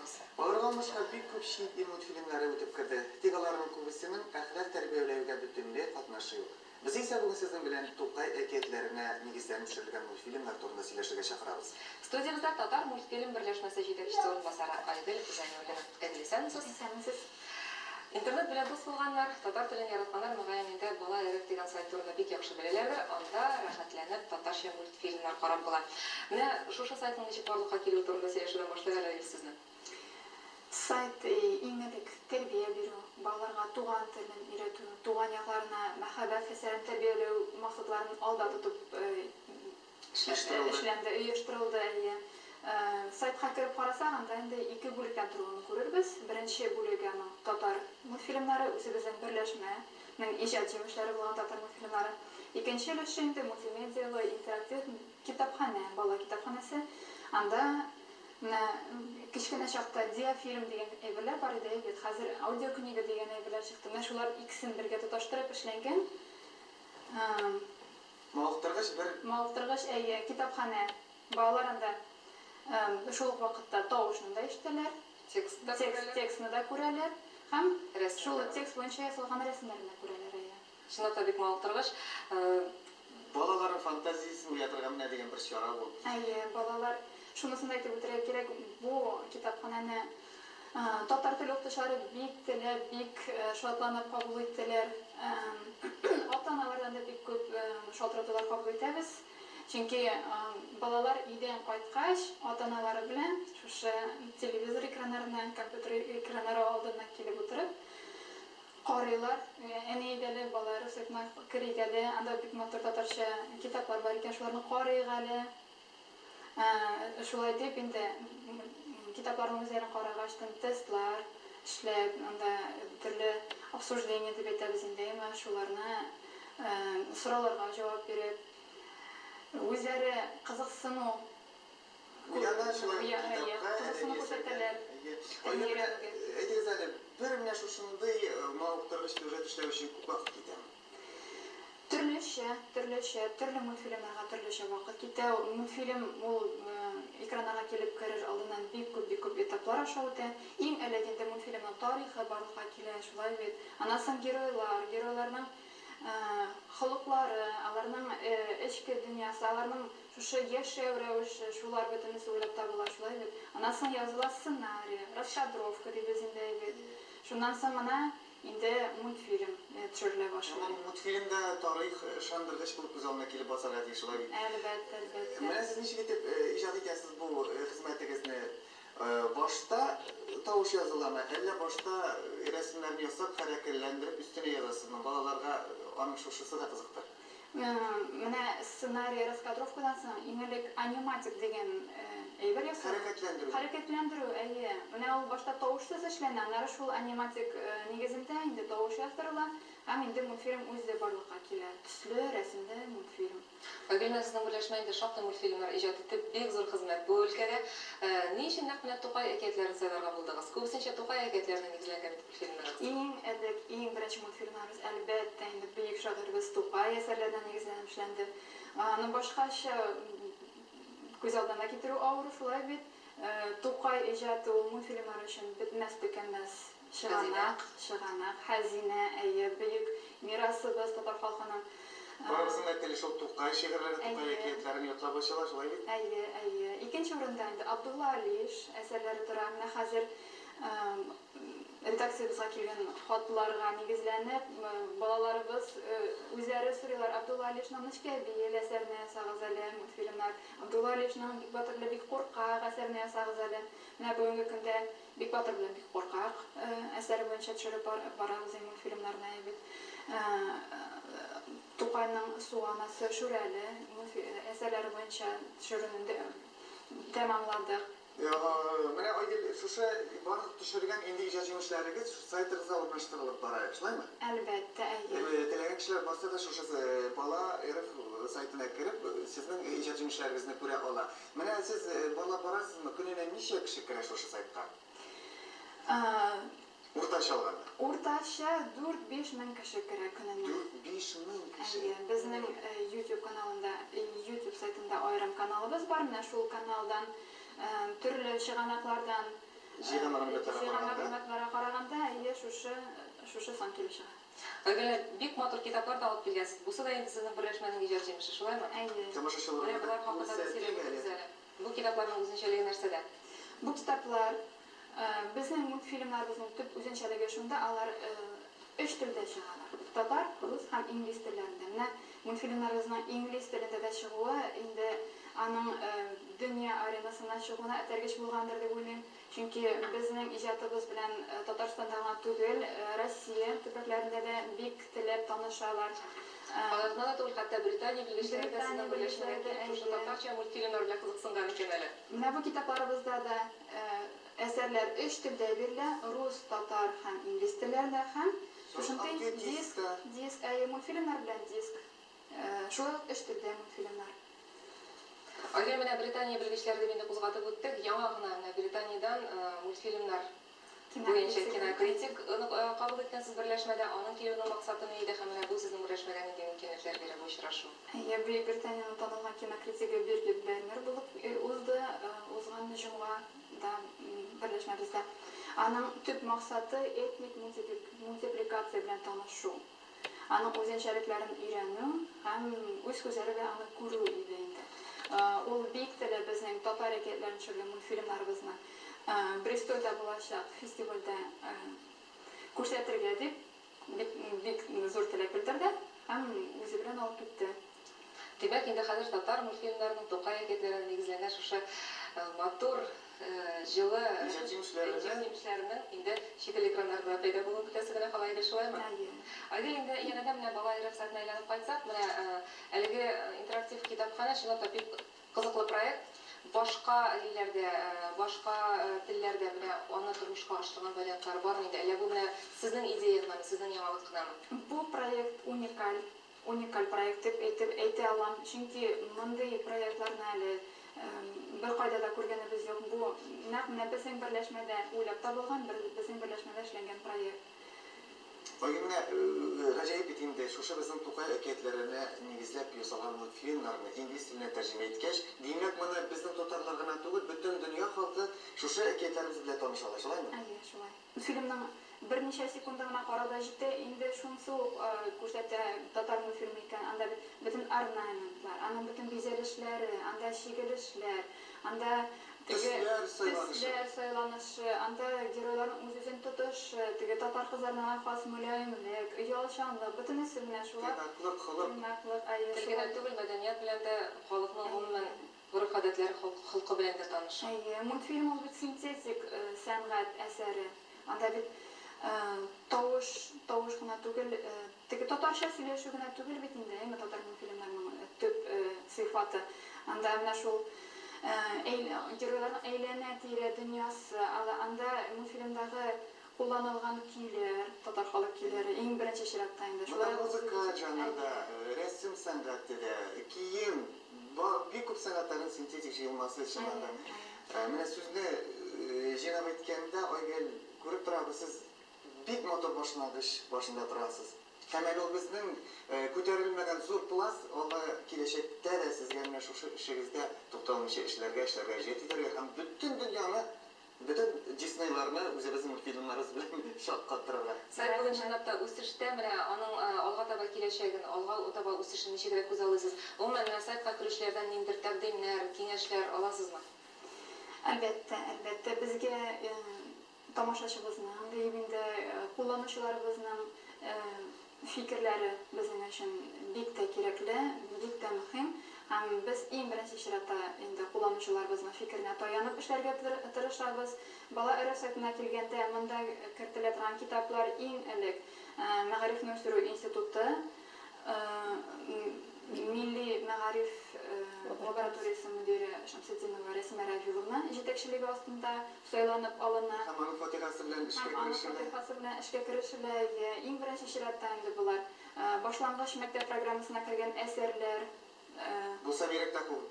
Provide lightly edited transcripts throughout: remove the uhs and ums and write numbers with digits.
торабыз. Аларга алмашка бик күп чит ил мультфильмнары үтеп керде. Тик аларның күбесенең әхлак тәрбияләүгә бөтенләй катнашы юк. Без исә бүген сезнең белән Тукай әкиятләренә нигезләнеп төшерелгән мультфильмнар турында сөйләшергә чакырабыз. Студиябездә Татар мультфильм берләшмәсе җитәкчесе урынбасары Айгөл Зәйнуллина. Айгөл, исәнмесез? Исәнмесез. Интернет белән дус булганнар, татар телен яратканнар, мөгаен, инде Бала РФ дигән сайт турында бик яхшы беләләрдер. Анда рәхәтләнеп татарча мультфильмнар карап була. Менә шушы сайтның ничек барлыкка килүе турында сөйләшүдән башлыйк әле, Айгөл, сүзне. Сайт иң элек тәрбия бирү, балаларга туган телен өйрәтү, туган якларына мәхәббәт хисләрен тәрбияләү максатларын алда тотып эшләнде, оештырылды, әйе. Сайтка кереп карасак, анда инде ике бүлектән торуын күрербез. Беренче бүлеге аның татар мультфильмнары, үзебезнең берләшмәнең иҗат җимешләре булган татар мультфильмнары. Икенче өлеше инде мультимедиялы интерактив китапханә, бала китапханәсе. Анда менә кечкенә чакта диафильм дигән әйберләр бар иде, бит хәзер аудиокнига дигән әйберләр чыкты. Менә шулар икесен бергә тоташтырып эшләнгән. Мавыктыргыч бер. Мавыктыргыч, әйе, китапханә. Балалар анда шул ук вакытта тавышны да ишетәләр, Текстны да күрәләр. Текстны да күрәләр һәм шул текст буенча ясалган рәсемнәрне дә күрәләр, әйе. Чынлап та бик мавыктыргыч. Балаларның фантазиясен уятырга менә дигән бер чара бу. Әйе, балалар, шунысын да әйтеп үтәргә кирәк, бу китапханәне татар теле укытучылары бик теләп, бик шатланып кабул иттеләр. Ата-аналардан да бик күп шалтыратулар кабул итәбез. Чөнки балалар өйдән кайткач, ата-аналары белән шушы телевизор экраннарына, компьютер экраннары алдына килеп утырып, карыйлар. Әни, әйдәле, балалар сайтына керик әле, анда бик матур татарча китаплар бар икән, шуларны карыйк әле. Шулай дип инде китапларның үзләрен карагач, тестлар эшләп, анда төрле обсуждение дип әйтәбез инде, әмма шуларны сорауларга җавап биреп, үзләре кызыксыну Уяна шулай ук китапка, әдәби әсәргә. Әйе. Менә әйтегез әле, бер менә шушындый мавыктыргыч сюжет эшләү өчен күп вакыт китәме? Төрлечә, төрлечә, төрле мультфильмнарга төрлечә вакыт китә. Мультфильм ул экраннарга килеп керер алдыннан бик күп, бик күп этаплар аша үтә. Иң элек инде мультфильмның тарихы барлыкка килә, шулай бит. Аннан соң геройлар, геройларның холыклары, аларның эчке дөньясы, аларның шушы яшәү рәвеше, шулар бөтенесе уйлап табыла, шулай бит. Аннан соң языла сценарий, раскадровка дибез инде бит. Шуннан соң гына инде мультфильм төшерелә башлый. Һәм мультфильмда тарих ышандыргыч булып күз алдына килеп басарга тиеш, шулай бит? Әлбәттә, әлбәттә. Менә сез ничек итеп иҗат итәсез бу хезмәтегезне? Башта тавыш языламы, әллә башта рәсемнәрне ясап, хәрәкәтләндереп өстенә язасызмы? Балаларга аның шушысы да кызыктыр. Менә сценарий, раскадровкадан соң иң элек аниматик дигән әйбер ясала. Хәрәкәтләндерү. Хәрәкәтләндерү, әйе. Менә ул башта тавышсыз эшләнә, аннары шул аниматик нигезендә инде тавыш яздырыла һәм инде мультфильм үзе барлыкка килә. Төсле, рәсемле мультфильм. Айгөл, менә сезнең берләшмә инде шактый мультфильмнар иҗат итте, бик зур хезмәт бу өлкәдә. Ни өчен нәкъ менә Тукай әкиятләрен сайларга булдыгыз? Күбесенчә Тукай әкиятләренә нигезләнгән бит мультфильмнарыгыз. Иң элек, иң беренче мультфильмнарыбыз, әлбәттә инде, бөек шагыйребез Тукай әсәрләренә нигезләнеп эшләнде. Аны башкача күз алдына китерү авыр, шулай бит. Тукай иҗаты ул мультфильмнар өчен бетмәс-төкәнмәс чыганак, чыганак, хәзинә, әйе, бөек мирасыбыз татар халкының. Барыбызның да теле шул Тукай шигырьләрен, Тукай әкиятләрен ятлап ачыла, шулай бит? Әйе, әйе. Икенче урында инде Абдулла Алиш әсәрләре тора. Менә хәзер редакциябезгә килгән хатларга нигезләнеп, балаларыбыз үзләре сорыйлар, Абдулла Алишның Нечкәбил әсәренә ясагыз әле мультфильмнар, Абдулла Алишның Бик батыр белән бик куркак әсәренә ясагыз әле. Менә бүгенге көндә Бик батыр белән бик куркак әсәре буенча төшереп барабыз инде мультфильмнарны бит. Тукайның Су анасы, Шүрәле әсәрләре буенча төшерүне тәмамладык. Менә, Айгөл, шушы барлык төшергән инде иҗат җимешләрегез сайтыгызда урнаштырылып бара, шулаймы? Әлбәттә, әйе. Теләгән кешеләр барса да шушы Бала РФ сайтына кереп, сезнең иҗат җимешләрегезне күрә ала. Менә сез барлап барасызмы, көненә ничә кеше керә шушы сайтка? Уртача алганда. Уртача 4-5 мең кеше керә көненә. 4-5 мең кеше. Әйе, безнең YouTube каналында, YouTube сайтында аерым каналыбыз бар. Менә шул каналдан төрле чыганаклардан Җыйган мәгълүматларга Җыйган караганда. мәгълүматларга караганда, әйе, шушы шушы сан килеп чыга. Айгөл, бик матур китаплар да алып килгәнсез. Бусы да инде сезнең берләшмәнең иҗат җимеше, шулаймы? Әйе. Тамашачыларга Менә да болар хакында да күрсәтик сөйләп әле. үтегез әле. Бу китапларның үзенчәлеге нәрсәдә? Бу китаплар, безнең мультфильмнарыбызның төп үзенчәлеге шунда, алар өч телдә чыгалар. Татар, рус һәм инглиз телләрендә. Менә мультфильмнарыбызның инглиз телендә дә чыгуы инде аның дөнья аренасына чыгуына этәргеч булгандыр дип уйлыйм. Чөнки безнең иҗатыбыз белән Татарстанда гына түгел, Россия төбәкләрендә дә бик теләп танышалар. Алар гына да түгел, хәтта Британия белгечләре дә Британия сезнең берләшмәгә белгечләре дә, килеп, шушы әйе. татарча мультфильмнар белән кызыксынган икән әле. Менә бу китапларыбызда да әсәрләр өч телдә бирелә, рус, татар һәм инглиз телләрендә һәм шушындый диск, диск, әйе, мультфильмнар белән диск. Шулай ук өч телдә мультфильмнар. Айгөл, менә Британия белгечләре дип инде кузгатып үттек. Яңа гына менә Британиядән мультфильмнар буенча Кинокритик. кинокритик кабул иткәнсез берләшмәдә. Аның килүенең максаты ни иде һәм менә бу сезнең берләшмәгә нинди мөмкинлекләр бирә бу очрашу? Әйе, Бөекбританиянең танылган кинокритигы Биргит Бернер булып узды, узган җомгада берләшмәбездә. Аның төп максаты этник мультипликация белән танышу. Аның үзенчәлекләрен өйрәнү һәм үз күзләре белән аны күрү иде инде. Ул бик теләп безнең татар әкиятләрен төшергән мультфильмнарыбызны Бристольдә булачак фестивальдә күрсәтергә дип бик бик зур теләк белдерде һәм үзе белән алып китте. Димәк, инде хәзер татар мультфильмнарының Тукай әкиятләренә нигезләнгән шушы матур, җылы Иҗат җимешләренең иҗат җимешләренең инде чит ил экраннарында пәйда булуын көтәсе генә кала иде, шулаймы? Әйе. Айгөл, инде янәдән менә Бала йөрәк сайтына әйләнеп кайтсак, менә әлеге интерактив китапханә чынлап та бик кызыклы проект. Башка илләрдә, башка телләрдә менә аны тормышка ашырган вариантлар бармы инде? Әллә бу менә сезнең идея гынамы, сезнең яңалык кынамы? Бу проект уникаль, уникаль проект дип әйтеп әйтә алам. Чөнки мондый проектларны әле беркайда да күргәнебез юк. Бу нәкъ менә безнең берләшмәдә уйлап табылган, безнең берләшмәдә эшләнгән проект. Айгөл, менә гаҗәеп бит инде, шушы безнең Тукай әкиятләренә нигезләп ясалган мультфильмнарны инглиз теленә тәрҗемә иткәч, димәк, моны безнең татарлар гына түгел, бөтен дөнья халкы шушы әкиятләребез белән таныша ала, шулаймы? Әйе, шулай. Фильмның берничә секунды гына карау да җитә, инде шунысы ук күрсәтә татар мультфильмы икән. Анда бит бөтен орнаментлар, аның бөтен бизәлешләре, анда чигелешләр, анда теге Төсләр сайланышы. төсләр сайланышы, анда геройларның үз-үзен тотышы, теге татар кызларына хас мөлаемлек, оялчанлык, бөтенесе менә шулар. Тыйнаклык, холык. Тыйнаклык, әйе, Тел генә шулар. түгел, мәдәният белән дә, халыкның гомумән гореф-гадәтләре, холкы белән дә танышу. Әйе, мультфильм ул бит синтетик сәнгать әсәре. Анда бит тавыш, тавыш кына түгел, теге татарча сөйләшү генә түгел бит инде, әйме, татар мультфильмнарының төп сыйфаты. Анда менә шул геройларның әйләнә-тирә дөньясы, анда мультфильмдагы кулланылган көйләр, татар халык көйләре иң беренче чиратта инде. Монда Шулай ук музыка жанры да, Әйе. рәсем сәнгате дә, кием, бик күп сәнгатьләрнең синтетик җыелмасы чыннан да. Әйе, әйе. Менә сүзне җыйнап әйткәндә, Айгөл, күреп торабыз, сез бик матур башлангыч башында торасыз. Һәм әле ул безнең күтәрелмәгән зур пласт, алла киләчәктә дә сезгә менә шушы эшегездә тукталмыйча эшләргә, эшләргә, иҗат итәргә һәм бөтен дөньяны, бөтен Диснейларны үзебезнең мультфильмнарыбыз белән шаккаттырырга. Сайт бүген чынлап та үсештә, менә аның алга таба киләчәген, алга таба үсешен ничегрәк күзаллыйсыз? Гомумән, менә сайтка керүчеләрдән ниндидер тәкъдимнәр, киңәшләр аласызмы? Әлбәттә, әлбәттә, безгә тамашачыбызның, диеп инде, кулланучыларыбызның фикерләре безнең өчен бик тә кирәкле, бик тә мөһим. Һәм без иң беренче чиратта инде кулланучыларыбызның фикеренә таянып эшләргә тырышабыз. Бала өрәк сайтына килгәндә, монда кертелә торган китаплар иң элек Мәгарифне үстерү институты, Милли мәгариф лабораториясе мөдире Шәмсетдинова Рәсимә Равиловна җитәкчелеге астында сайланып алына. Һәм аның фатихасы белән эшкә Һәм аның керешелә. фатихасы белән эшкә керешелә. Иң беренче чиратта инде болар башлангыч мәктәп программасына кергән әсәрләр. Булса бигрәк тә күп.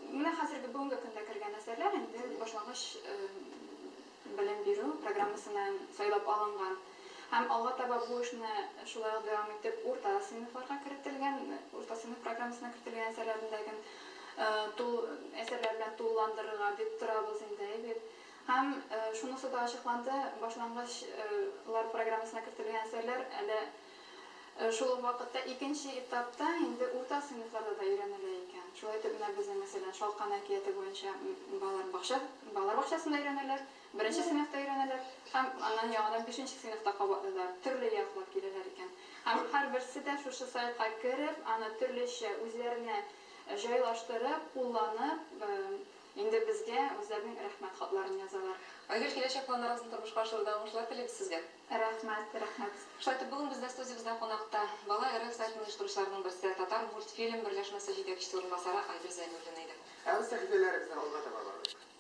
Менә хәзерге бүгенге көндә кергән әсәрләр инде башлангыч белем бирү программасына сайлап алынган. Һәм алга таба бу эшне шулай ук дәвам итеп урта сыйныфларга кертелгән, урта сыйныф программасына кертелгән әсәрләрендәге тул әсәрләр белән тулыландырырга дип торабыз инде, бит. Һәм шунысы да ачыкланды, башлангыч лар программасына кертелгән әсәрләр әле шул ук вакытта икенче этапта инде урта сыйныфларда да өйрәнелә икән. Шулай итеп, менә безнең, мәсәлән, Шалкан әкияте буенча балалар бакча, балалар бакчасында өйрәнәләр, беренче сыйныфта өйрәнәләр һәм аннан яңадан бишенче сыйныфта кабатлыйлар. Төрле яклап киләләр икән. Һәм һәрберсе дә шушы сайтка кереп, аны төрлечә үзләренә җайлаштырып, кулланып, инде безгә үзләренең рәхмәт хатларын язалар. Айгөл, киләчәк планнарыгызны тормышка ашыруда уңышлар телибез сезгә. Рәхмәт, рәхмәт. Шулай итеп, бүген бездә студиябездә кунакта Бала РФ сайтын оештыручыларның берсе, Татар мультфильм берләшмәсе җитәкчесе урынбасары Айгөл Зәйнуллина иде. Ә без сәхифәләребезне алга таба барыйк.